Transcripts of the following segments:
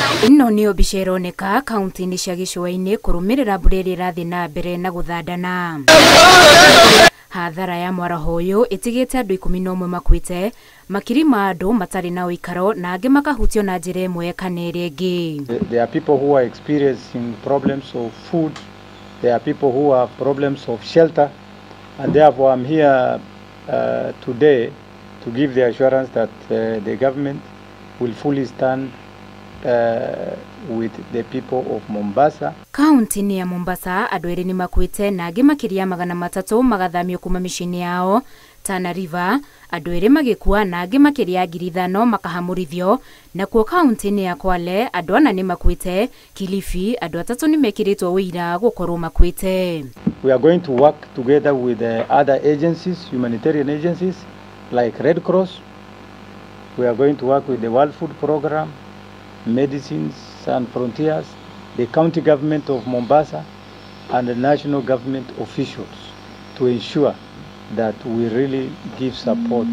Ĩno nĩyo mbica ĩroneka kaunti-inĩ cia gĩcũa-inĩ kũrũmĩrĩra mbura ĩrĩa ĩrathiĩ na mbere na gũthandana. Hathara ya mwaraho ũyũ ĩtigĩte andũ 11 makuĩte, makiri ma andũ matarĩ na ũikaro na angĩ makahutio na njĩra ĩmwe kana ĩrĩa ĩngĩ. There are people who are experiencing problems of food, there are people who have problems of shelter, and therefore I'm here today to give the assurance that the government will fully stand with the people of Mombasa. Kaunti-inĩ ya Mombasa andũ erĩ nĩ makuĩte na angĩ makĩria 300 magathamio kuma mĩciĩ-inĩ yao. Tana River andũ erĩ magĩkua na angĩ makĩria 5,000 makahamũrithio. Nakuo kaunti-inĩ ya Kwale andũ 4 nĩ makuĩte. Kilifi andũ 3 nĩ mekĩrĩtwo ũira gũkorwo makuĩte. We are going to work together with the other agencies, humanitarian agencies like Red Cross. We are going to work with the World Food Program, Medicines and Frontiers, the county government of Mombasa, and the national government officials to ensure that we really give support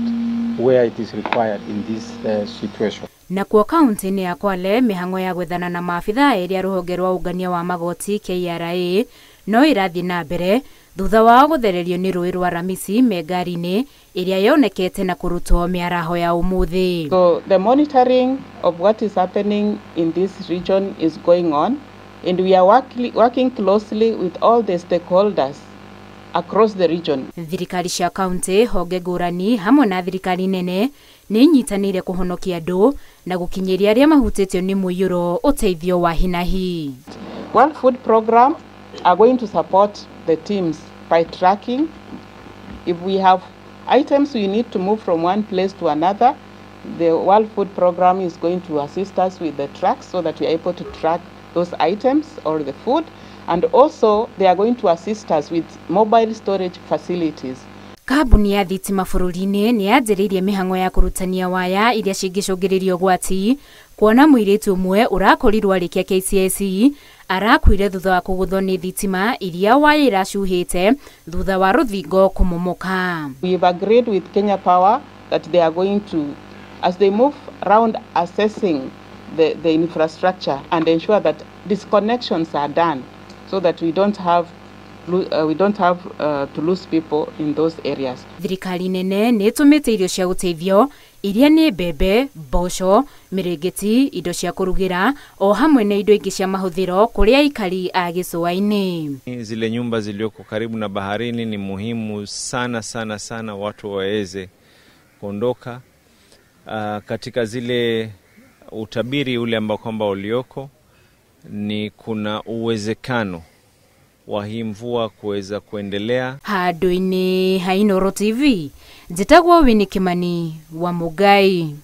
where it is required in this situation. Nakuo kaunti-inĩ ya Kwale mĩhang'o ya gwethana na maabithaa erĩ a rũhonge rwa ũngania wa magoti KRA no ĩrathiĩ na mbere thutha wao gũthererio nĩ rũĩ rwa Ramisi me ngari-inĩ ĩrĩa yonekete na kũrutwo mĩaraho ya ũmũthĩ. So the monitoring of what is happening in this region is going on, and we are working closely with all the stakeholders across the region. Thirikari cia kaunti, honge ngũrani hamwe na thirikari nene nĩ inyitanĩire kũhonokia andũ na gũkinyĩria arĩa mahutĩtio nĩ mũiyũro ũteithio wa hinahi. World Food Program are going to support the teams by tracking. If we have items we need to move from one place to another, the World Food Program is going to assist us with the trucks so that we are able to track those items or the food. And also they are going to assist us with mobile storage facilities. Kambuni ya thitima bũrũri-inĩ nĩ yanjĩrĩirie mĩhang'o ya kũrutania waya iria cingĩcũngĩrĩria ũgwati kuona mũirĩtu ũmwe ũrakorirwo arĩkia KCSE arakuire thutha wa kũgũthwo nĩ thitima iria waya iracuhĩte thutha wa rũthingo kũmomoka. We've agreed with Kenya Power that they are going to, as they move around assessing the infrastructure and ensure that disconnections are done so that we don't have to lose people in those areas. Thirikari nene nĩ ĩtũmĩte irio cia ũteithio iria nĩ mbembe, mboco, mĩrĩngĩti, indo cia kũrugĩra o hamwe na indo ingĩ cia mahũthĩro kũrĩ aikari a gĩcũa-inĩ. Zile nyumba zilioko karibu na baharini ni muhimu sana sana sana watu waweze kuondoka. Katika zile utabiri ule ambao kwamba ulioko ni kuna uwezekano wa hii mvua kuweza kuendelea. Handũ-inĩ ha Inooro TV, njĩtagwo Winnie Kimani wa Mugai.